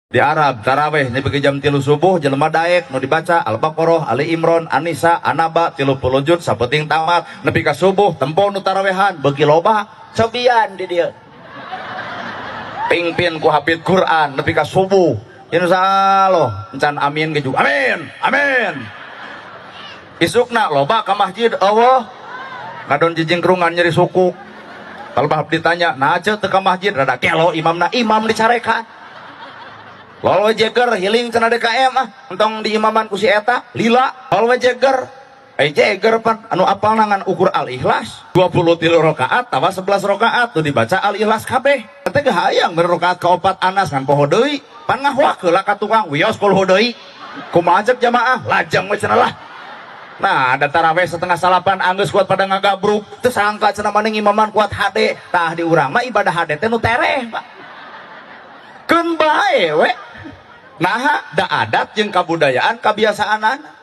Di Arab taraweh nepi ka jam 3 subuh, jelema daek nu dibaca Al-Baqarah, Ali Imran, An-Nisa, An-Naba, 30 juz sapenting tamat nepi ka subuh. Tempo nu tarawehan beuki loba, cobian di dieu pingpin ku hafid Quran nepi ka subuh. Insyaallah encan amin ge juga amin amin. Isukna loba ka masjid, euweuh ngadon jijingkrungan nyeri suku. Kalau bahap ditanya, "Nah, teu ka masjid?" Rada gelo imamna, imam dicarekan. Lol we jeger healing cenah DKM ah, entong di imaman ku si eta, lila. Lol we jeger. Eh, jeger pan anu apal ngan ukur Al-Ikhlas. 23 rakaat tambah 11 rakaat tuh dibaca Al-Ikhlas kabeh. Teh ge hayang beri rakaat kaopat Anas ngan poho deui. Pan ngahuak heula ka tukang wios poho deui. Kumaha cek jamaah? Lajeng we cenah lah. Nah, ada taraweh 8.30 anggeus kuat pada ngagabruk. Teu sangka cenah maning imaman kuat hade. Tah, di urang mah ibadah hade teh nu tereh, Pak. Keun bae we. Nah, da adat jeung kabudayaan kebiasaan.